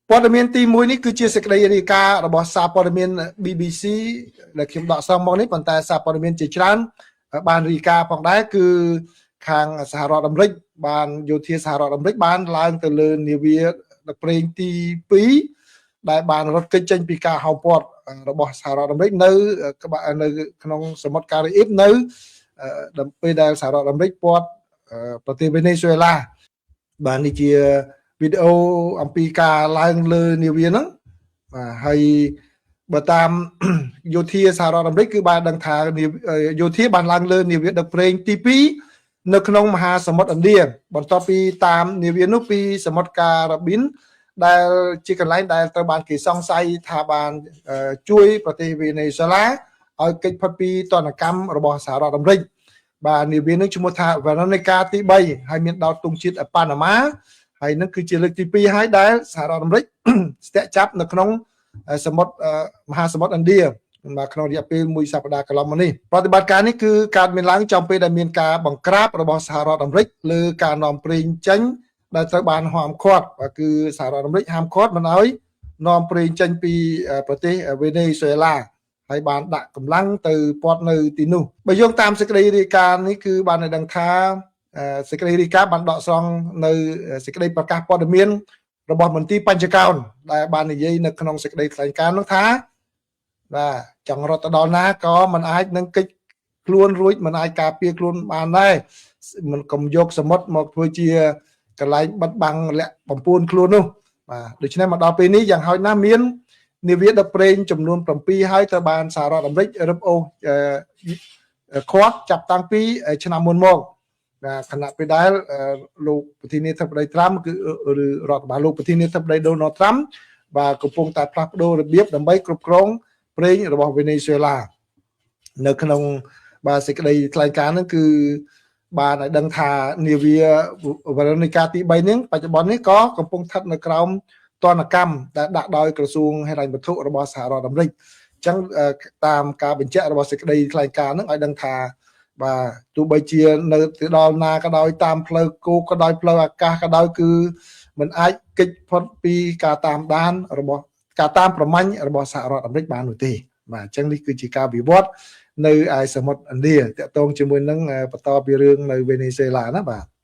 ព័ត៌មានទី1នេះគឺជាសេចក្តីរាយការណ៍របស់សារព័ត៌មាន BBC ដែលខ្ញុំដកស្រង់មកនេះប៉ុន្តែសារព័ត៌មានជាច្រើនបានរាយការណ៍ផងដែរគឺខាងសហរដ្ឋអាមេរិកបានយោធាសហរដ្ឋអាមេរិកបានឡើងទៅលើនាវាដឹកប្រេងទី2ដែលបានរត់គេចចេញពីការហោមព័ទ្ធរបស់សហរដ្ឋអាមេរិកនៅក្បែរនៅក្នុងសមុទ្រការីអ៊ីបនៅដល់ពេលដែលសហរដ្ឋអាមេរិកព័ទ្ធប្រទេសវេណេស៊ុយអេឡាបាទនេះជាវីដេអូអំពីការឡើងលើនាវាហ្នឹងបាទហើយបើតាមយោធាសហរដ្ឋអាមេរិកគឺបានដឹងថាយោធាបានឡើងលើនាវាដឹកប្រេងទី2នៅក្នុងមហាសមុទ្រឥណ្ឌាបន្ទាប់ពីតាមនាវានោះពីសមុទ្រការ៉ាប៊ីនដែលជាកន្លែងដែលត្រូវបានគេសង្ស័យថាបានជួយប្រទេសវេណេស៊ុយឡាឲ្យគេចផុតពីទណ្ឌកម្មរបស់សហរដ្ឋអាមេរិកបាទនាវានឹងឈ្មោះថា Veronica ទី3ហើយមានដោតទង់ជាតិប៉ាណាម៉ាហើយនឹងគឺជាលើកទី2ហើយដែលសហរដ្ឋអាមេរិកស្ទាក់ចាប់នៅក្នុងសមុទ្រមហាសមុទ្រឥណ្ឌាបាទក្នុងរយៈពេលមួយសប្តាហ៍កន្លងមកនេះប្រតិបត្តិការនេះគឺកើតមានឡើងចំពេលដែលមានការបង្ក្រាបរបស់សហរដ្ឋអាមេរិកលើការនាំប្រេងចេញដែលត្រូវបានហាមឃាត់បាទគឺសហរដ្ឋអាមេរិកហាមឃាត់មិនឲ្យនាំប្រេងចេញពីប្រទេសវេណេស៊ុយអេឡាហើយបានដាក់កម្លាំងទៅពាត់នៅទីនោះបើយោងតាមសេចក្តីរាយការណ៍នេះគឺបានឲ្យដឹងថាសេចក្តីរាយការណ៍បានដកស្រង់នៅសេចក្តីប្រកាសព័ត៌មានរបស់មន្ទីរបញ្ចកោណដែលបាននិយាយនៅក្នុងសេចក្តីថ្លែងការណ៍នោះថាបាទចង់រត់ទៅដល់ណាក៏មិនអាចនឹងគេចខ្លួនរួចមិនអាចការពារខ្លួនបានដែរមិនកុំយកសមុទ្រមកធ្វើជាកន្លែងបិទបាំងលាក់បំពួនខ្លួននោះបាទដូច្នេះមកដល់ពេលនេះយ៉ាងហោចណាស់មាននាវាដឹកប្រេងចំនួន7ហើយត្រូវបានសហរដ្ឋអាមេរិករឹបអូសឃាត់ចាប់តាំងពីឆ្នាំមុនមកបាទខណៈពេលដែលលោកប្រធានាធិបតីត្រាំគឺឬរដ្ឋបាលលោកប្រធានាធិបតីដូណាល់ត្រាំបាទកំពុងតែផ្លាស់ប្ដូររបៀបដើម្បីគ្រប់គ្រងប្រេងរបស់វេណេស៊ុយអេឡានៅក្នុងបាទសេចក្តីថ្លែងការណ៍ហ្នឹងគឺបានឲ្យដឹងថានាវាវ៉េរ៉ូនីកាទី3នេះបច្ចុប្បន្ននេះក៏កំពុងស្ថិតនៅក្រោមទណ្ឌកម្មដែលដាក់ដោយក្រសួងហិរញ្ញវត្ថុរបស់សហរដ្ឋអាមេរិកអញ្ចឹងតាមការបញ្ជាក់របស់សេចក្តីថ្លែងការណ៍ហ្នឹងឲ្យដឹងថាបាទទោះបីជានៅទៅដល់ណាក៏ដោយតាមផ្លូវគោកក៏ដោយផ្លូវអាកាសក៏ដោយគឺมันអាចគេចផុតពីការតាមដានរបស់ការតាមប្រមាញ់របស់សហរដ្ឋអាមេរិកបាននោះទេបាទអញ្ចឹងនេះគឺជាការវិវត្តនៅឯសមុទ្រឥណ្ឌាតាក់ទងជាមួយនឹងបន្តពីរឿងនៅវេណេស៊ុយឡាណាបាទ។